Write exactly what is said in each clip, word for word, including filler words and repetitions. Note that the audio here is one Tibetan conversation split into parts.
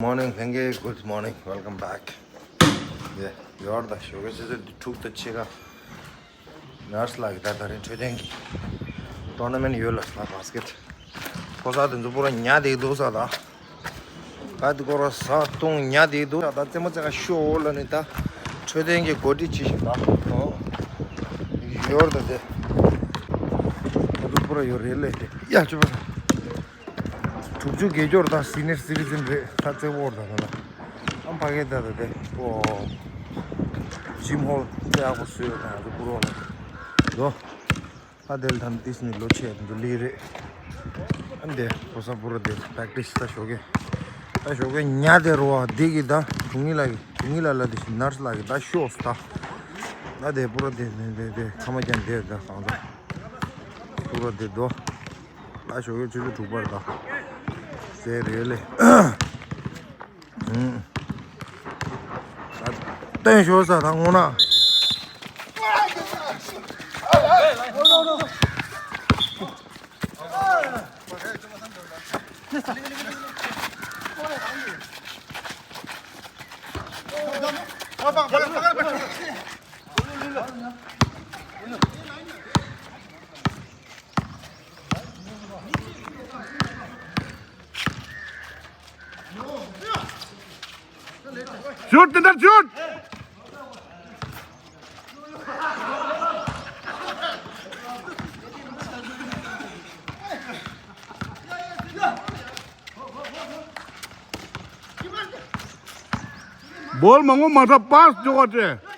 Morning, thank you. Good morning. Welcome back. Yeah, ཡོད་ད་ཞོགས་ཀས་ཆུ་ཚོད་དྲུག་དང་ཕྱེད་ཀ་ནར་སི་ལགས་ཀྱིས་ད་ད་རིང་འཕྲོད་བསྟེན་གྱི་ཊོར་ན་མེན་ཊི་ཡོད་ལ་ལ་བྷ་སི་ཀེ་ཊི་ཕོ་གསར་དེ་ཚོ་པུ་ར་ཉལ་བསྡད་འདུག་ས་ད། ད་འདི་སྐོར་ས་བཏུང་ཉལ་བསྡད་འདུག་ད་རྩེད་མོ་རྩེ་ག་ཤོག་ལ་ནི་ད་འཕྲོད་བསྟེན་གྱི་གོ་སྒྲིག་བྱེད་བཞིན་པ། ཨོ། ཡོད་ད་དེ། ད་འདུག་པུ་ར་ཡོད་རེད་ལས་དེ་ཡ་ཆུ་པ། དྲུག་ཅུ་བརྒྱད་ཅུ་ད་སི་ནི་ཡར་སི་ཊི་ཛིན་རེད་ད་རྩེ་བོར་ད་ད་ལ། ཨམ་ཕ་གི་ད་ད་དེ་ཨོ། ཇིམ་ཧོལ་དེ་ཡག་པོ་བཟོས་ཡོད་ད་ང་ཚོ་པུ་ར་ལ་དོ། ཨ་དེ་ལ་ཐམ་ཏིས་ནི་ལོ་ཆེ་འདུ་ལི་རེད། ཨ་འདི་ཕོ་གསར་པུ་ར་དེ་པེག་ཊི་སི་ད་ཞོགས་ཀས། ད་ཞོགས་ཀས་ཉལ་བསྡད་རོ་བ་འདི་གི་ད་དྲུང་ཡིག་ལགས་ཀྱི་དྲུང་ཡིག་ལགས་ལ་དེ་བཞིན་ནར་སི་ལགས་ཀྱི་ད་ཤོག་ད། ད་དེ་པུ་ར་དེ་དེ་དེ་དེ་ཁ་མ་ཀྱང་དེ་ད་གང་ད། པུ་ར་དེ་དོ། ད་ཞོགས་ཀས་ཆུ་ཚོད་དྲུག་པར་ད། ཟེར་རེད་ལེ། ཨུམ། ད་སྟོན་ཤོག་ས་ད་ངོ་ན། ཤུད། དེ་འདྲ་ཤུད། བོལ་མ་ངོ་མ་ཐག་པཱས་འཇོག་པ་སྤྲད།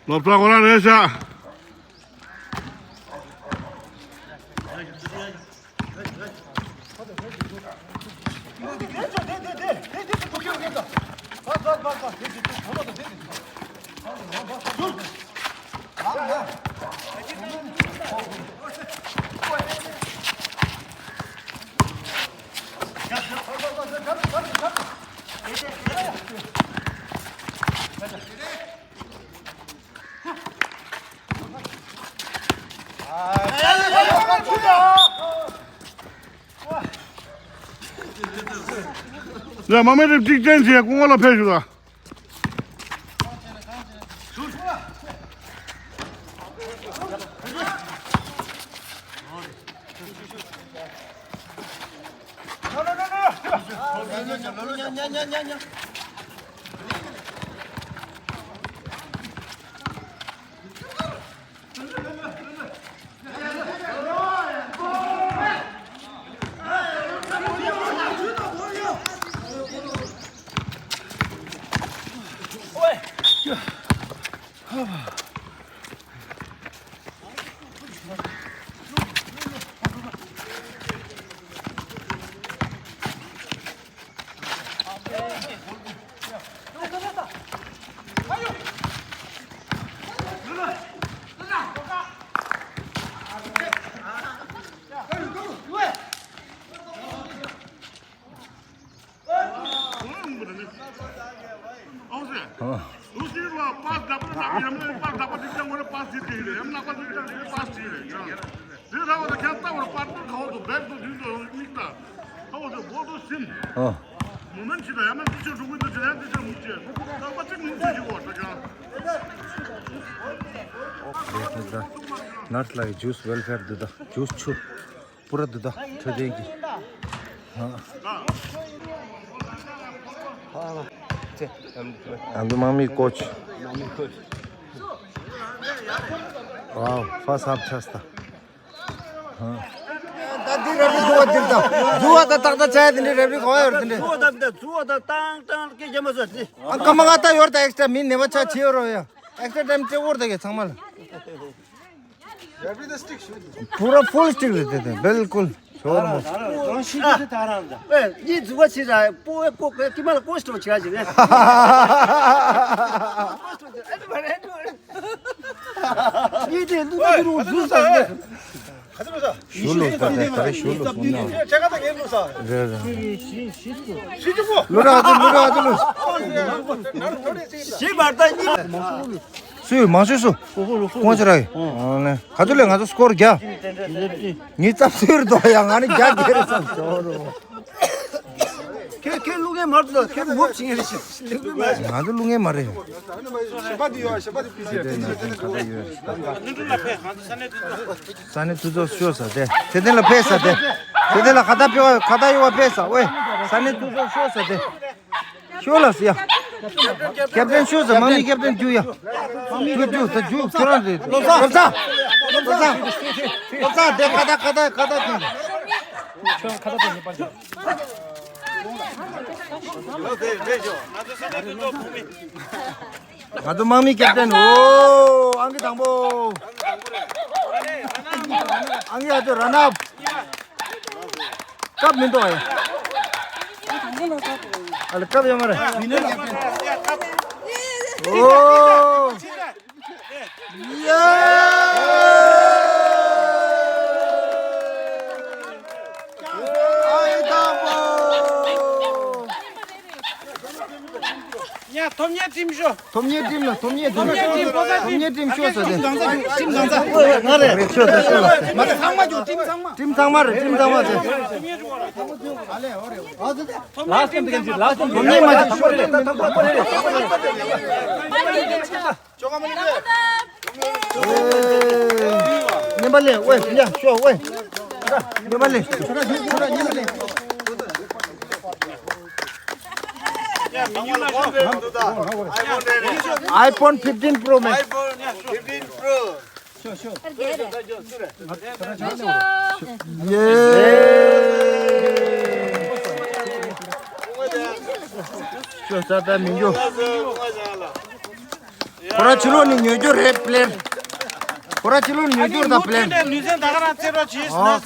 ལོབ་ཚ་ཁོ་རང་རེད་ཤག་ཡ། མ་མེད་རིགས་གཅིག་ཅན་ཞིག་སྐུ་ངོ་ལ་ཕེབས་ཞུ་ལ། ཨོ། མོ་མན་ཇི་ལ་ཡ་མ་ཏི་ཅོ་ཀྲུང་གོ་ཏི་ཅོ་ཡ་ཏི་ཅོ་མུ་ཅེ། ད་པ་ཏི་མུ་ཅེ་ཇི་གོ་ཏ་ཅོ། ནར་ལ་ཇུས་ཝེལ་ཕེར་དུ་ད་ཇུས་ཆུ་པུ་ར་དུ་ད་ཁྲོ་དེན་གི། ཨ་དུ་མང་མི་ཀོ་ཆི། ཨ་ཧྥ་སབ་ཆ་སྟ། ད་འདི་རབ་རིབ་འདུག་བ། འདིར་ད་འདུག་བ། ད་ཏག་ཏག་ཆ་ཡ་དེ་འདྲའི་རབ་རིབ་གང་ཡོད་དེ་འདྲའི། འདུག་བ་ད་འདུག་བ་ད་ཏང་ཏང་སྐད་རྒྱབ་མ་ཟ་དེ། ཨ་ཀ་མ་ང་ད་ཡོད་ད། ཨེག་སི་ཊ་ར་མི་ནེ་བ་ཆ་ཆེ་ཡོད་རོ་ཡ། ཨེག་སི་ཊ་ར་ཊའིམ་སྤྲད་འོར་ད་གེ་ཚང་མ་ལ། པུ་ར་ཕུལ་སི་ཊིག་རེད་དེ་དེ་བིལ་ཀུལ། ཞོར་མོ། རང་ཤི་གི་དེ་ད་རང་ད། ཨེ་ཡི་ཛུ་བ་ཆི་ར་པོ་ཨེ་ཀོ་ཀེ་ཀི་མ་ལ་ཀོ་སི་ཏོ་ཆི་ར་ཞིག་རེད། ཡི་དེ་ལུ་ད་གི་རུ་ཛུ་ས་རེད། ཞུ་ལོ་ད་ད་ད་རེ་ཞུ་ལོ་སོང་ན། རེད་རེད། ལུ་ར་ཨ་ཙི་ལུ་ར་ཨ་ཙི་ལུ། ཞི་བར་ད་གཉིས། སུས་མང་ཤོས་སུ། ཁོང་ཅི་ར་ཡི། ཨ་ནི་ག་ཚོད་ལས་ང་ཚོ་སྐོར་བརྒྱ། ངའི་རྩ་སུའི་རྡོ་ཡང་ང་ནི་རྒྱ་རྒྱ་རེ་བསམ་ཞོར་རོ། ཁྱེད་ཁྱེད་ལུག་ངན་མར་ལ་ཁྱེད་ངོབ་ཆིང་རེ་ཞིག་ལུག་ངན་མར། ང་ཚོ་ལུག་ངན་མ་རེད། ཞེ་པ་དེ་ཡོད་ཞེ་པ་དེ་ཕི་ཟེར་དེ་ནང་བཞིན་ཁ་བརྡ་ཡོད་རེད། ས་གནས་འཐུས་ཚོགས་ཤོག་ས་དེ་དེ་དེ་ལ་ཕེབས་ས་དེ། དེ་དེ་ལ་ཁ་བརྡ་ཕེབས་ཁ་བརྡ་ཡོད་པ་ཕེབས་ས་ཝེ། ས་གནས་འཐུས་ཚོགས་ཤོག་ས་དེ། ཤོ་ལ་སི་ཡ། ཀེབ་ཏན་ཤོ་ཟེར་མ་མི་ཀེབ་ཏན་རྒྱུ་ཡ། རྒྱུ་རྒྱུ་ད་རྒྱུ་ཁྱོད་རང་རེད། ལོ་ཙཱ། ལོ་ཙཱ། ལོ་ཙཱ་དེ་ཁ་ད་ཁ་ད་ཁ་ད་ཁྱོད། ཁྱོད་ཁ་ད་དེ་ཉེས་པ་རྒྱུ། ང་ཚོ་དམག་མི་ཀེབ་ཏན། ཨོ་ཨང་ཀི་དང་པོ། ཨང་ཀི་ཨ་ཅོ་ར་ནབ། སྐབས་མི་འདུག་ཨ། ཨ་ལ་སྐབས་ཡོད་མ་རེད། ཨོ། ཡེ། ཨ་ཡེ་དང་པོ། ཡ་ཐོབ་ཉེ་ཁྲིམས་ཤོ། ཐོབ་ཉེ་ཁྲིམས་ལ་ཐོབ་ཉེ་ཁྲིམས། ཐོབ་ཉེ་ཁྲིམས་ཤོ་ཟེར་ཏེ། ཁྲིམས་ཚང་མ་རེད། ཁྲིམས་ཚང་མ་རེད། ཁྲིམས་ཚང་མ་ཟེར། ལཱསི་ཊ་ཊེམ་དེ་ག་ཅིག་ལཱསི་ཊ་ཊེམ་དེ་ག་ཅིག་ཤོར་ཏེ་ད་ཐོབ་པ་རེད། ཉན་པ་ལེན། ཝེ་ཡ་ཤོ་ཝེ། ཉན་པ་ལེན། iPhone fifteen Pro Max. iPhone fifteen Pro. ཡེ། ཁོ་ར་ཕྱི་ལོགས་ནས་ཉོ་རྒྱུ་རེད་པླེན། ཁོ་ར་ཕྱི་ལོགས་ནས་ཉོ་རྒྱུ་རེད་ད་པླེན། ཨོ་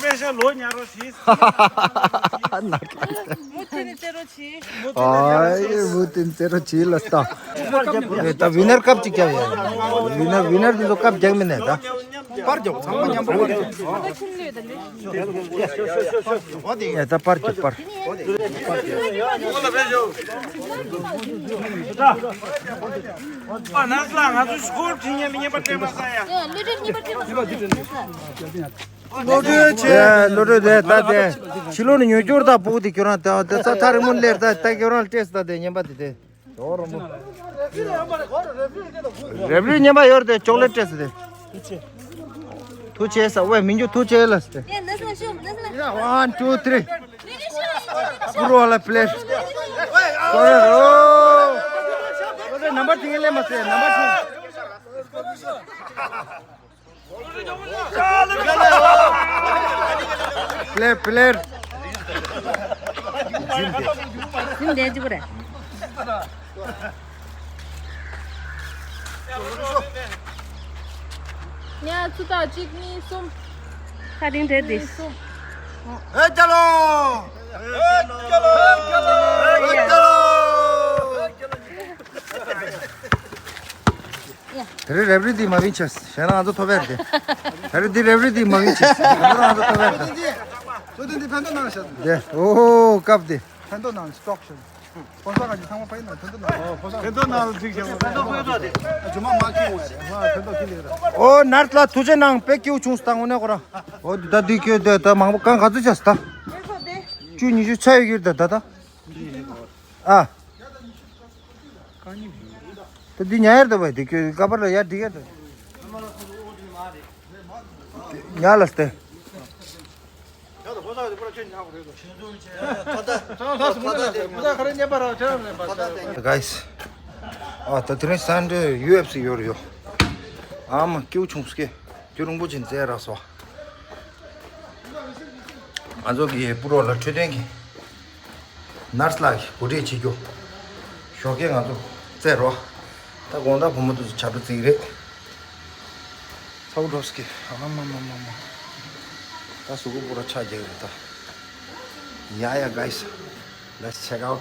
ཁེ། ལོ་ཉ་རོ་ཞིག་མུ་མཐུད་ནས་རྩེ་རོགས་བྱེད། ཨ་ཡེ་མུ་མཐུད་རྩེ་རོགས་བྱེད་ལ་ལྟ། ད་ཝི་ནར་ཀབ་ཅིག་རྒྱབ་ཡ། ཝི་ནར་ཝི་ནར་འདི་ཚོ་ཀབ་རྒྱག་མི་ནས་ད། པར་རྒྱག་ཚང་མ་མཉམ་པོ་པར་རྒྱག་ཨེ་ད་པར་རྒྱག་པར། ཨ་ནགས་ལ་ང་ཚོ་སྐོར་ཁྲིད་མཁན་ལ་ངན་པ་སྤྲད་མ་ས་ཡ། ལོ་རྒྱུས་ཆེ། ལོ་རྒྱུས་དེ་ད་དེ་ཕྱི་ལོགས་ནས་ཉོ་རྒྱུར་ད་ཕུག་དེ་ཁྱོད་རང་དེ་དེ་ས་ཐག་རིང་མོ་སླེབས་ད་ད་ཁྱོད་རང་སྤྲད་ད་དེ་ངན་པ་དེ་དེ། རེབ་རི་ངན་པ་ཡོད་དེ་ཅོག་ལེ་སྤྲད་ས་དེ། ཐུགས་ཆེ་ས་ཝེ་མི་འགྱུར་ཐུགས་ཆེ་ལ་སྟེ། One, two, three. Pro ལ་པླེ། ནམ་པར་ཐིང་ལེ་མ་སེ་ནམ་པར་ཐིང་། པླེ་པླེ། ཟིན་དེ་ཅི་གོ་རེད། ཉ་ཚུ་ད་གཅིག་གཉིས་གསུམ། ཁ་རིང་རེད་དེ། གསུམ། ཨེ་ཅ་ལོ། ཨེ་ཅ་ལོ། ཨེ་ཅ་ལོ། དེ་རིང་རེབ་རི་འདི་མ་བིན་ཆེས་ཞེ་ན་ང་ཚོ་ཐོབ་པར་དེ། དེ་རིང་འདི་རེབ་རི་འདི་མ་བིན་ཆེས་ང་ཚོ་ང་ཚོ་ཐོབ་པར་དེ། ཚོ་དེ་འདི་ཕན་ཐོགས་གནང་ཤག་དེ་ཨོ་སྐབས་དེ། ཕན་ཐོགས་གནང་སྟོག་ཤོད། ཕོ་གསར་ག་ཅིག་ཚང་མ་ཕ་ཡིན་ན་ཕན་ཐོགས་ན། ཕན་ཐོགས་ན་ལ་ཅིག་བྱེད་དགོས། ཕན་ཐོགས་ཕན་ཐོགས་དེ། ཨ་ཇོ་མ་མ་ཁེ་འོང་ཡ་རེད། ཨ་ཕན་ཐོགས་ཁེ་ལེ་ར། ཨོ་ནར་ལ་ཐུགས་རྗེ་གནང་། དཔེ་སྐྱིད་པོ་བྱུང་སོང་ད་དངོས་གནས་ཁོ་རང་། ཨོ་ད་འདི་ཁྱོད་ད་ད་མང་པོ་གང་ག་ཚོད་ཆགས་སོང་ད། བཅུ་ཉི་ཤུ་ཆགས་ཡོད་ཀྱི་རེད་ད་ད་ད། ཨ། ད་འདི་ཉར་ཡར་ད་བས་འདི་ཁྱོད་ཀ་པར་ལ་ཡར་འགྲིག་ཡར་ད། ཉར་ལ་སྟེ། Guys, ཨ་ད་དེ་རིང་Sunday UFC ཡོད་རེད་ཡོ། ཨ་མ་སྐྱིད་པོ་བྱུང་སྐད། ཁྱོད་རིན་པོ་ཆེ་མཛད་རག་སོ། ང་ཚོ་གི་པུ་རོ་ལ་འཕྲོད་བསྟེན་གི་ནར་སི་ལགས་ཀྱིས་གོ་སྒྲིག་བྱེད་རྒྱུ། ཞོགས་ཀས་ང་ཚོ་བཙལ་རོགས། ད་དགོང་དག་བུ་མོ་དེ་ཚོ་བྱ་སྒྲོ་བརྩིགས་རེད། ཚ་བོ་འགྲོ་སྐྱེ། ཨ་མ་མ་མ་མ། ད་གཟུགས་པོ་པུ་རོ་ཆ་རྒྱག་རེད་ད། Yeah, yeah, guys, let's check out.